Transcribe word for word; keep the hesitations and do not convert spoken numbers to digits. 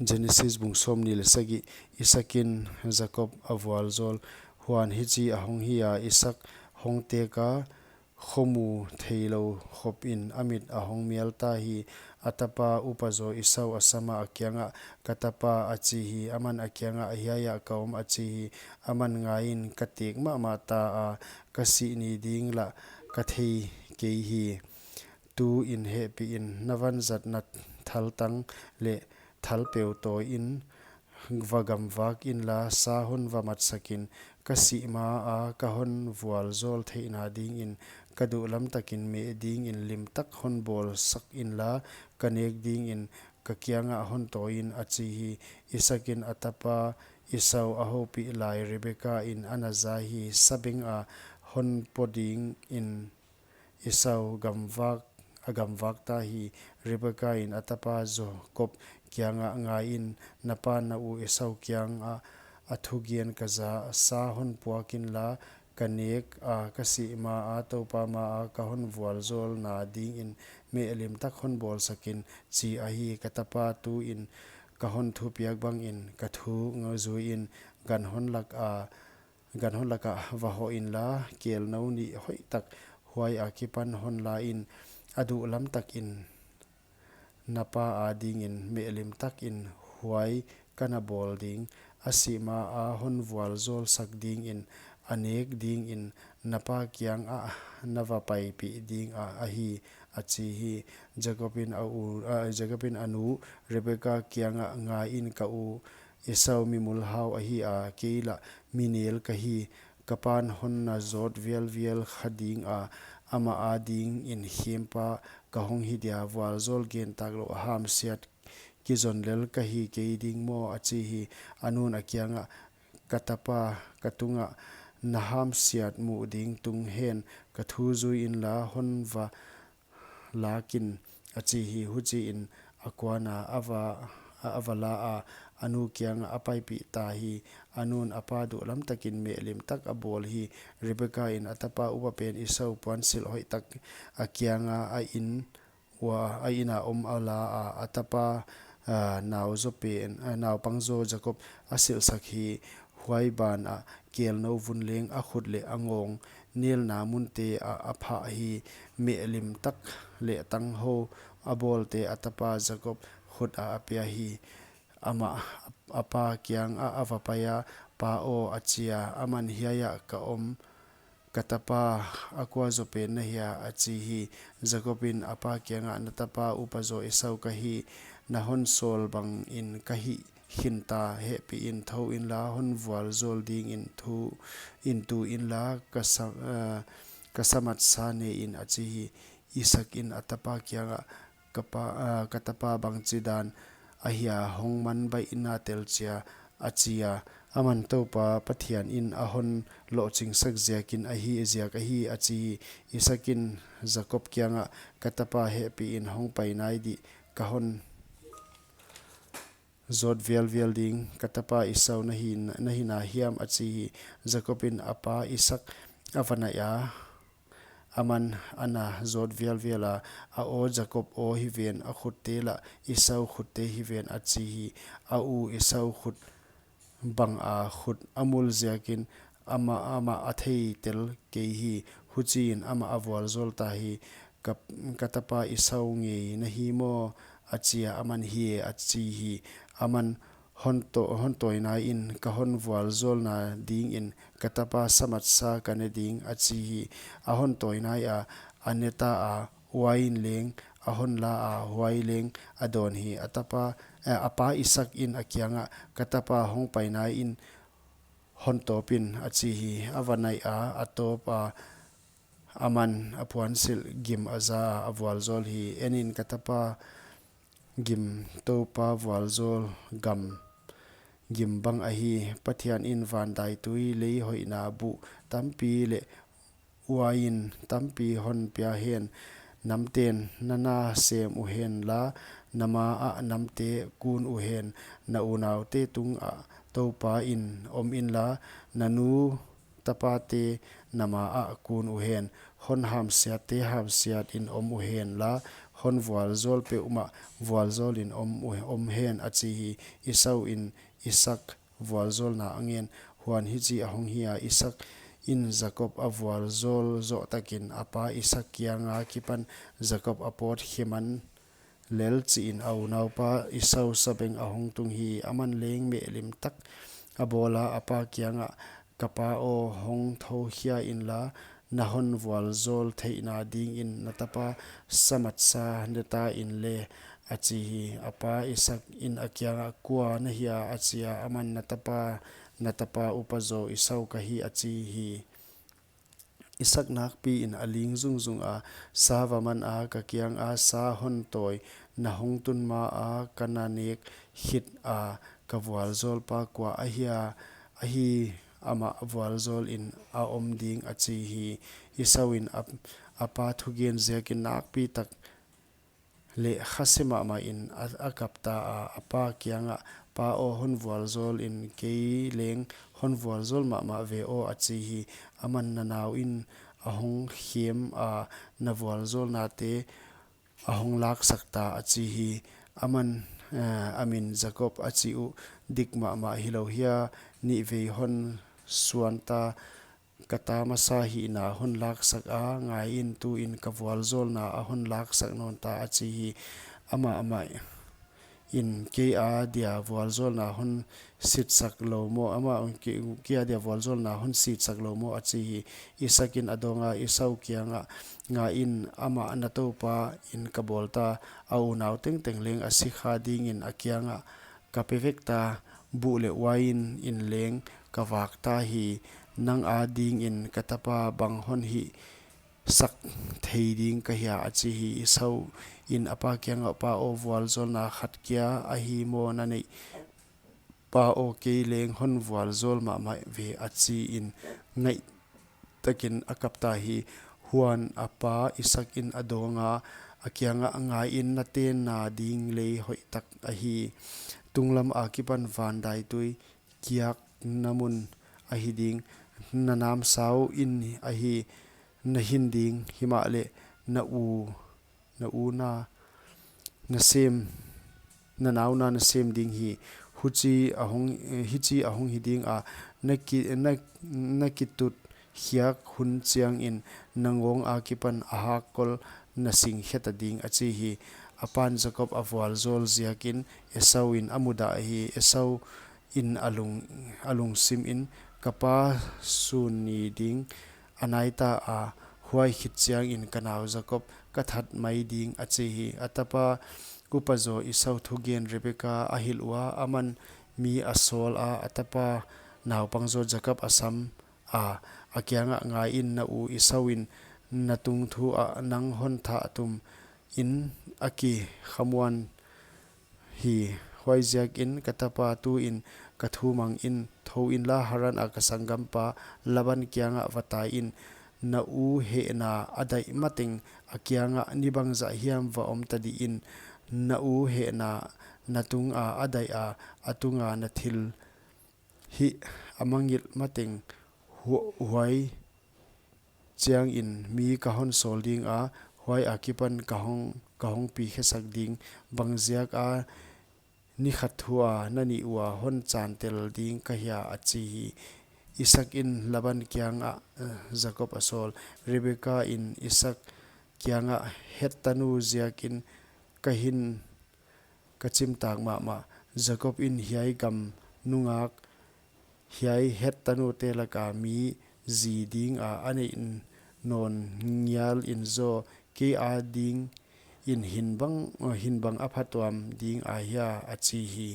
Genesis bung sawmnih leh sagih. Isakin Jakob a vualzawl. Huan hichi ahong hi a, Isak hong teka, khomu theilou khopin amit ahong mial ta hi. A tapa upazaw Esau a sam a, a kiangah, Ka tapa, a chi hi. Aman a kiangah, Hiaia ka om, a chi hi. Aman, Ngaiin, ka tek mahmah ta a, ka sih ni ding lah ka thei kei hi. Tuin hehpihin na vanzatna thaltang leh thalpeu tawiin va gamvak inla, sa hon va matsakin, ka sih maa ka hon vualzawl theihna dingin, ka duh lamtakin meh dingin limtak hon bawlsak inla, ka nek dingin ka kiangah hon tawiin, a chi hi. Isakin a tapa Esau a houpih lai Rebekain ana za hi. Sabeng a hon po dingin Esau gamvak, a gamvak ta hi. Rebekain a tapa Jakob kiangah, Ngaiin, na pa na u Esau kiangah a thugen ka za, sa hon puak inla, ka nek a ka sih maa Toupa maa ka hon vualzawlna dingin meh limtak hon bawlsakin, chi ahi. Ka tapa, tuin ka hon thupiak bangin ka thu zuiin, gan hon lak a gan hon lakah va hoh inla, kelnou nih hoihtak huai akipan hon la in, a duh lamtakin na pa adingin meh limtakin huai ka na bawl ding. A sih maa hon vualzawlsak dingin, a nek dingin na pa kiangah na va paipih ding a, ahi, a chi hi. Jakobin a u, a, Jakobin a nu Rebeka kiangah, Ngaiin, ka u Esau mi mulhau ahi a, kei lah mi nel ka hi. Ka pan hon na zawt vialvial kha ding a, amah adingin khempa ka hong hi dia, vualzawl gentak louh hamsiat kizon lel ka hi kei ding maw, a chi hi. A nun a kiangah, Ka tapa, ka tungah na hamsiat muh ding tung hen, ka thu zui inla hon va lakin, a chi hi. Huchiin a kuana a va, a va la a, a nu kiangah a paipih ta hi. A nun a pa duh lamtakin meh limtak a bawl hi. Rebekain a tapa upapen Esau puansilh hoihtak a kianga a in ua, a ina om a la a, a tapa, a, nau zaw pen, a, naupang zaw Jakob a silhsak hi. Huai banah kelnou vun leng a khut leh a ngawng nelna munte ah a phah hi. Meh limtak leh tanghou a bawlte a tapa Jakob khut ah a pia hi. Amah a pa kiangah a va pai a, Pa aw, a chi a. Aman, Hiaia ka om, ka tapa, a kua zaw pen na hia, a chi hi. Jakobin a pa kiangah, Na tapa upazaw Esau ka hi. Na hon sawl bangin ka hih khin ta. Hehpihin thou inla hon vualzawl dingin thu in tu inla ka sa, eh, ka sa matsa ne in, a chi hi. Isakin a tapa kiangah, Ka pa, ah, ka tapa, bangchidan ahia hong man baihna tel chia, a chi a. Aman, Toupa Pathianin a hon lohchingsak ziakin ahi, ziak ahi, a chi hi. Isakin Jakob kiangah, Ka tapa, hehpihin hong pai nai dih, ka hon zawt vialvial ding, ka tapa Esau na hi, na hi na hiam, a chi hi. Jakobin a pa Isak a va naih a, aman a na zawt vialvial a, A aw Jakob aw hi ven, a khutte lah Esau khutte hi ven, a chi hi. A u Esau khut banga khut a mul ziakin amah, amah a thei tel kei hi. Huchiin amah a vualzawl ta hi. Ka, ka tapa Esau ngei na hi maw? A chi a. Aman, Hi e, a chi hi. Aman, Hon taw, hon tawi nai in, ka hon vualzawlna dingin ka tapa sa matsa ka ne ding, a chi hi. A hon tawi nai a, a ne ta a, uain leng a hon la a, huai leng a dawn hi. A tapa, eh, a pa Isakin a kiangah, Ka tapa, hong pai nai in hon tawp in, a chi hi. A va naih a, a tawp a, aman a puansilh gim a za a, a vualzawl hi. En in, ka tapa, gim Toupa vualzawl gam gim bang ahi. Pathianin vandaitui lei hoihna buh tampi leh uain tampi hon pia hen. Namten na na sem uhen la, na ma ah namte kun uhen. Na unaute tungah Toupain om inla, na nu tapate na ma ah kun uhen. Hon hamsiatte hamsiatin om uhen la, hon vualzawl peuhmah vualzawlin om, om hen, a chi hi. Esau in Isaak vualzawlna a ngen. Huan hichi ahong hi a, Isaak in Jakob a vualzawl zoh takin a pa Isaak kianga kipan Jakob a pawt khe man lel chiin a unaupa Esau sabeng ahong tung hi. Aman leng mehlim tak a bawla, a pa kiangah, Ka pa aw, hong thou khia inla, na hon vualzawl theihna dingin na tapa sa matsa ne ta in le, a chi hi. A pa Isaak in a kiangah, Kua na hia? a chi a. Aman, Na tapa, na tapa upa zaw Esau ka hi, a chi hi. Isaak nakpiin a ling zungzung a, Sa va man a, ka kianga sa hon tawi na hong tun ma a ka na nek khit a, ka vualzawlpa kua ahia? Ahi, amah vualzawlin a om ding, a chi hi. Esau in a, a pa thugen ziakin nakpi tak leh khase mahmahin a, a kap ta a, a pa kiangah, Pa aw, hon vualzawlin, kei leng hon vualzawl mahmah ve aw, a chi hi. Aman, Na nau in a hong khem a, na vualzawlnate a hong laksak ta, a chi hi. Aman, eh, a min Jakob a chih uh dik mahmah hilou hia? Nihvei hon suan ta, ka ta masa hihna hon laksak a, ngaiin, tuin ka vualzawlna a hon laksak nawn ta, a chi hi. Amah, amah in, Kei adia vualzawlna hon sitsak lou maw, amah, kei, kei adia vualzawlna hon sitsak lou maw, a chi hi. Isaak in a dawnga, Esau kiangah, Ngaiin, amah na toupa in ka bawl ta, a unau tengteng leng a si kha dingin a kiangah ka pe vek ta, buh leh uain in leng ka vak ta hi. Nang adingin ka tapa bang hon hihsak thei ding ka hia? a chi hi. Esau in a pa kiangah, Pa aw, vualzawlna khat kia ahi maw na neih? Pa aw, kei leng hon vualzawl mahmah ve, a chiin, ngaih takin a kap ta hi. Huan a pa Isaak in a dawnga, a kiangah, Ngaiin, na tenna ding lei hoihtak ahi. Tunglam akipan vandaitui kiakna mun ahi ding. Na namsau in ahi, na hin ding, himahleh na u, na u na, na sem, na nau na na sem ding hi. Huchi ahong, eh, hichi ahong hi ding a, na ki, na, na kitut khiak hun chiangin na ngawng akipan a hakkol na sing khe ta ding, a chi hi. A pan Jakob a vualzawl ziakin Esau in a mudah hi. Esau in a lung, a lungsimin, Ka pa sun ni ding a nai ta a, huai khit chiangin ka nau Jakob ka that mai ding, a chi hi. A tapa upa zaw Esau thugen Rebeka a hilh ua, aman mi a sawl a, a tapa naupang zaw Jakob a sam a, a kiangah, Ngaiin, na u Esau in na tungthu ah nang hon thah tum in a kikhamuan hi. Huaiziakin, ka tapa, tuin ka thu mangin, thou inla Haran a ka sanggampa Laban kiangah va tai in, na u hehna a daih mateng a kiangah, Ni bangzah hiam va om ta dih in, na u hehna na tunga a daih a, a tunga na thilhih a mangngilh mateng, hu-, huai chiangin mi ka hon sawl ding a, huai akipan ka hong, ka hong pi khe sak ding. Bangziak a ni khat thu a na nih ua hon chantel ding ka hia? a chi hi. Isaak in Laban kiangah, eh, Jakob a sawl. Rebeka in Isaak kiangah, Het tanu ziakin ka hin ka chimtak mahmah. Jakob in hiai gam nungak, hiai Het tanute laka mi zi dinga a neih nawn ngial in zaw, kei adingin hin bang, hin bang a phatuam ding ahia? a chi hi.